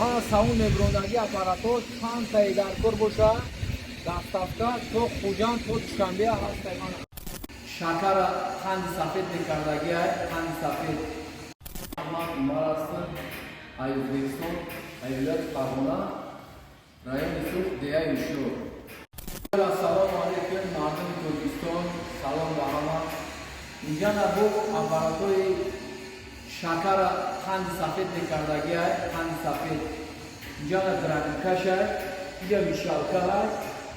Мана, савун мебирондагӣ аппаратҳо чандтае дар кор боша, доставка то Хуҷанд, то Душанбе ҳастай. Мана, шакара қанди сафед мекардагиай, қанди сафед. Ман Умар ҳастам, ай Ӯзбекистон, ай вилояти Фарғона, райони Суғд, деҳаи Ҳушёр. Ассалому алайкум, мардуми Тоҷикистон, салом ба ҳама. Инҷа набо аппаратҳои шакара қанди сафед мекардагиай, қанди сафед. Инҷа на дробилкашай, инҷа мешалкаай,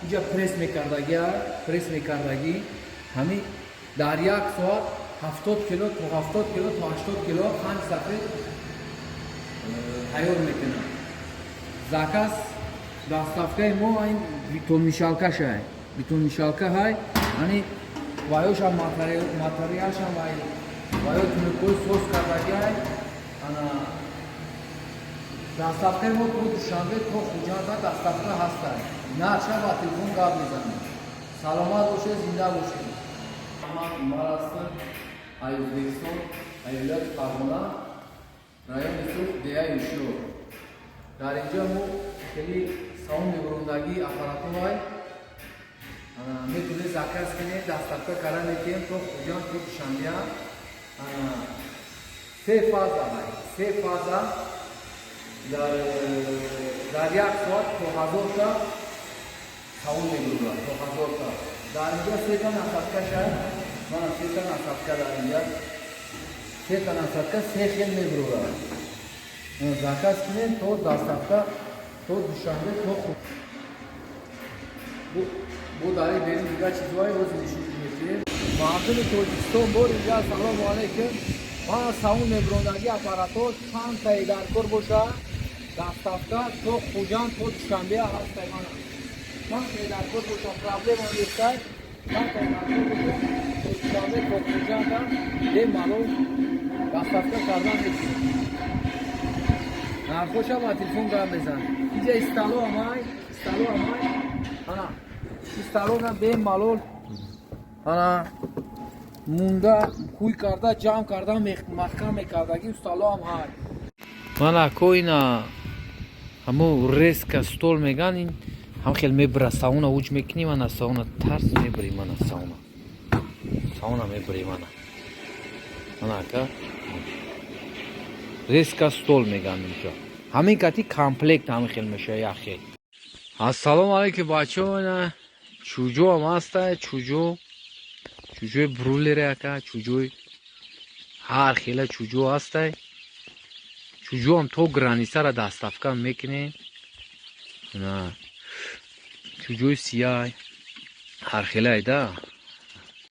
инҷа пресс мекардагиай, пресс мекардагӣ. Ҳами дар як соат 70 кило, то 70 кило, то 80 кило қанди сафед тайёр мекунад. Заказ, доставкаи мо ин бетонмешалкашай, бетонмешалка ҳай, ани ваёшам, материалшам вай, ваё тунукҳои соз кардагиай. Ана, доставкаи мо то Душанбе, то Хуҷанда доставка ҳастай. Нархша ба телефон гап мезанем. Саломат бошед, зинда бошед. Ман Умар ҳастам, ай Ӯзбекистон, ай вилояти Фарғона, райони Суғд, деҳаи Ҳушёр. Дар инҷа мо хеле савун мебурондагӣ аппаратҳоай, метавонед заказ кунед, доставка карда метиҳем то Хуҷанд, то Душанбеа. Се фаза ҳай, се фаза, дар як соат то 1000-та савун мебурад, то 1000-та. Дар инҷа сета насадкашай, мана, сета насадка. Дар инҷа сета насадка, се хел мебурад. Заказ кунед, то доставка то Душанбе, то бо дари берин дигар чизҳое ҳозир нишон метиҳем. Мардуми Тоҷикистон, бор инҷа ассалому алайкум. Мана, савун мебирондагӣ аппаратҳо чандтае дар кор боша, доставка то Хуҷанд, то Душанбе ҳастай. Мана, чандтае дар кор боша, проблема нестай. Чандтае дар кор боша, то Душанбе, то Хуҷанда бемалол доставка кардан метавонем. Нархоша ба телефон гап мезанем. Инҷа столо амай, столо амай. Ана, столона бемалол, ана, мунда ҳуй карда, ҷамъ карда, маҳкам мекардагӣ столоам ҳай. Мана коина, ҳамо резка стол меган. Ин ҳам хел мебира, сауна уҷ мекунӣ, мана, сауна тарс мебири, мана, сауна, сауна мебири, мана, мана, ака, резка стол меган. Инҷо ҳамин кати комплект ҳамин хел меша, як хел. Ассалому алайкум, бачаҳо. Ина чӯҷоам ҳаста, чӯҷо, чӯҷои бройлере, ака, чӯҷои ҳар хела чӯҷо ҳастай. Чӯҷоам то границара доставка мекунем. Чӯҷои сияй ҳар хелай да.